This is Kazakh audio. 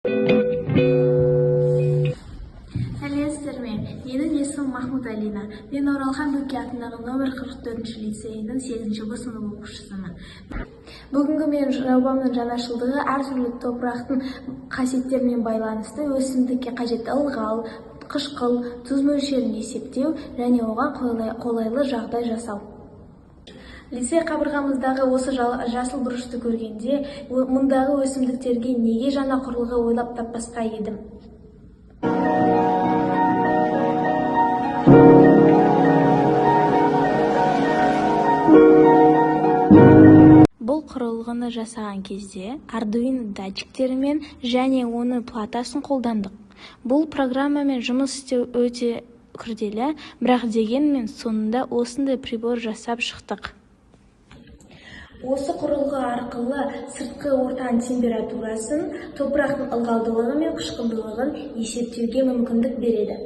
Сәлеметсіздер ме? Менің есімім Махмуд Алина. Мен Оралхан Бөкей атындағы нөмір 44 лицейінің 8 Б сынып оқушысымын. Бүгінгі менің жобамның жаңашылдығы әртүрлі топырақтың қасиеттерімен байланысты өсімдікке қажетті ылғал, қышқыл, тұз мөлшерін есептеу және оған қолайлы жағдай жасау. Лицей қабырғамыздағы осы жасыл бұрышты көргенде, мұндағы өсімдіктерге неге жаңа құрылғы ойлап таппасқа едім. Бұл құрылғыны жасаған кезде Arduino датчиктерімен және оның платасын қолдандық. Бұл программамен жұмыс істеу өте күрделі, бірақ дегенмен соңында осындай прибор жасап шықтық. Осы құрылғы арқылы сыртқы ортаның температурасын, топырақтың ылғалдылығы мен қышқылдылығын есептеуге мүмкіндік береді.